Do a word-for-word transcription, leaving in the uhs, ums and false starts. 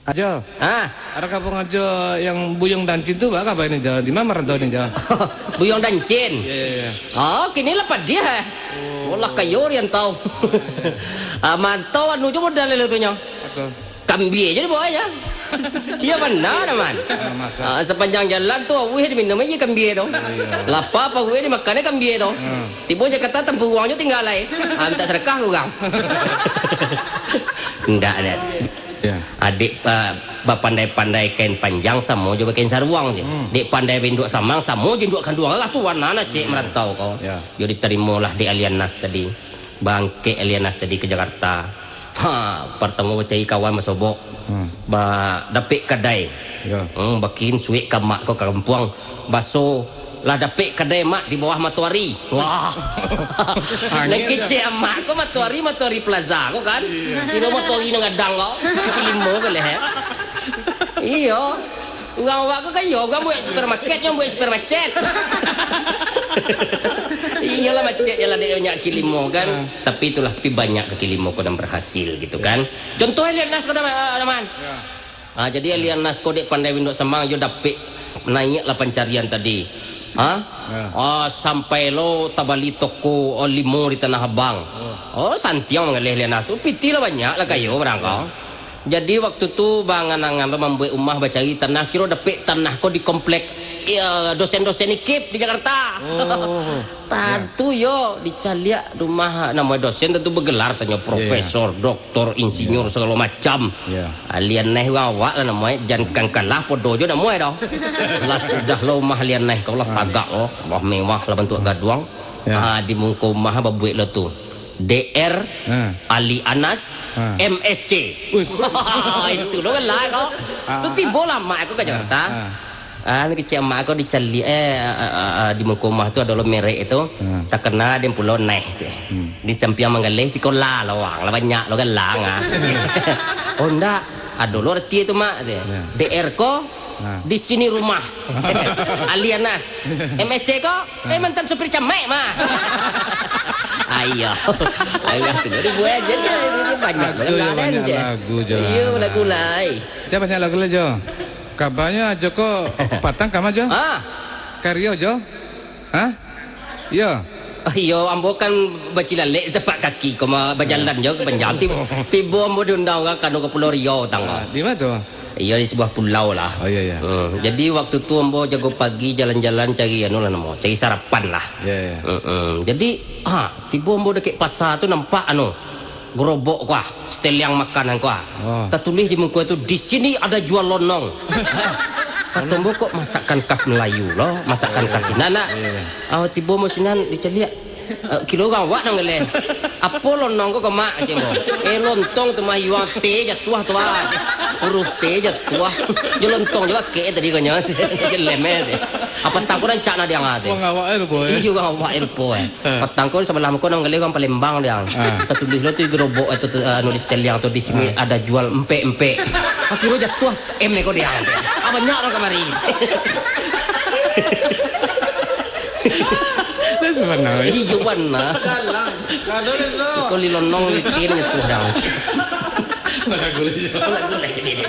Ajo. Ah. Ado kampung Ajo yang Buyuang Dancin tu, baa kaba ini, Jo? Di ma marantau ni, Jo? Buyuang Dancin? Iyo, iyo, iyo. Oh, kini lah padiah, eh. Oh. Lah kayo rantau. Ah, marantau anu jo modal tu nyo. Apo? Kambie jo dibawa, yo. Iyo, bana, Man. Ah, masa. Ah, sapanjang jalan tu, awih diminum aja kambie tu. Iyo. Lapa paruik dimakan kambie tu. Hmm. Tibo Jakarta, tampuruang jo tingga lai. Ah, minta sadakah ka urang. Indak, deh. Ya. Adik, ah, bapandai-pandai kain panjang samo jo bakain saruang je. Hmm. Dek pandai induak samang samo jo induak kanduang lah tu warna nasihat, hmm, marantau ko. Ya. Yo ditarimolah dek Alianas tadi. Bangkek Alianas tadi ka Jakarta. Ha, partamo bacari kawan basobok. Hmm. Ba, dapek kadai. Ya. Hmm, bakirim suek ka mak ko ka kampuang. Baso, lah dapek kadai mak di bawah matoari. Wah. Nan kecek mak ko matoari, matoari plaza ko kan. Iyo. Kiro matoari nan gadang ko. Kaki limo ko leh. Iyo. Urang awak ko kayo, urang buek supermarket, nyo buek supermarket. Iyolah, macet je lah dek banyak kaki limo kan. Ah. Tapi itulah, tapi banyak kaki limo ko nan berhasil gitu kan. Contoh Alianas ko, Daman. Ya. Ah, jadi Alianas ko dek pandai induak samang, yo dapek naiak lah pancarian tadi. Ha? Ya. Ah, sampai lo tabali toko, oh, limo di Tanah Abang. Oh. Oh, santiang mangaleh Alianas tu. Pitih lah banyak lah kayo barang ko. Ya. Jadi waktu tu baangan-angan lo mambuek umah, bacari tanah, kiro dapek tanah ko di komplek, ya, dosen-dosen ikip di Jakarta. Oh. Tantu yo, dicaliak rumah namo dosen tantu bagelar sajo, profesor, doktor, insinyur, sagalo macam. Ya. Alianas urang awak lah namo e, jan kan kalah podo jo namo e doh. Lah sudah lo rumah Alianas ko lah tagak lo, lah mewah lah bantuak gaduang. Ya. Ah, di muko rumah babuek lo tu. D R, Alianas, M S C. Uish. Itu lo kan lah ko. Ah. Tu tibo lah mak ko ka Jakarta. Ah. Ah, ni kecek mak ko dicaliak, eh, ah, ah, ah, di muko rumah tu ado lo merek itu. Hmm. Takana den pulo Naih tu. Hmm. Di sampiang manggaleh, tiko lah lawang, lah banyak lo galang, ah. Oh, ndak. Ado lo reti tu, Mak, tu. Ya. D R ko, di sini rumah. Alianas. M S C ko, eh, mantan supir camaik, Mak. Ayo. Ayo, tu dibuek aja je. Ini banyak lo galang je. Lagu je. Iyo, lagu lai. Dia banyak lagu lah, Jo. Kabanyo Ajo ko patang kama, Jo? Ha? Kario, Jo? Ha? Iyo. Ah, iyo, ambo kan bacilalek tapak kaki ko mah, bajalan jo ka panjang. Ti-, tibo ambo diundang urang ka anu ka Pulau Riau, tangah. Ah, di ma tu? Iyo, di sabuah pulau lah. Oh, iyo, iyo. Hmm, jadi waktu tu ambo jago pagi jalan-jalan cari anu lah namo, cari sarapan lah. Iyo, iyo. Heeh. Jadi, ha, tibo ambo dakek pasa tu nampak anu, gerobok ko ah, seteliang makanan ko ah. Oh. Tatulih di muko tu, "Di sini ada jual lonong." Kato ambo, "Kok masakan khas Melayu lo, masakan khas sinan nak?" Iyo, iyo. Ah, tibo ambo sinan dicaliak. Eh, kiro urang awak nan galeh. "Apo lonong ko, ko, Mak?" kecek ambo. "Eh, lontong tu mah, iwang T jatuah tu ah. Huruf T jatuah. Jo lontong jo akek tadi ko nyo." Jelem eh. Apo tangko rancak nah diang ah tu. Urang awak eh, rupo eh. Iyo, urang awak eh, rupo eh. Ha. Patang ko sabalah muko nan galeh urang Palembang diang. Ha. Tatulih lo tu gerobok eh, tu, tu, anu di seteliang tu, "Di sini ada jual empek-empek." Akhirnyo jatuah M ko diang. Ah, banyak urang kamari. Itu sebenarnya. Iyo, bana. Galang. Kado itu. Kuli lonong litin jatuah diang. Lagu liyo. Lagu liyo.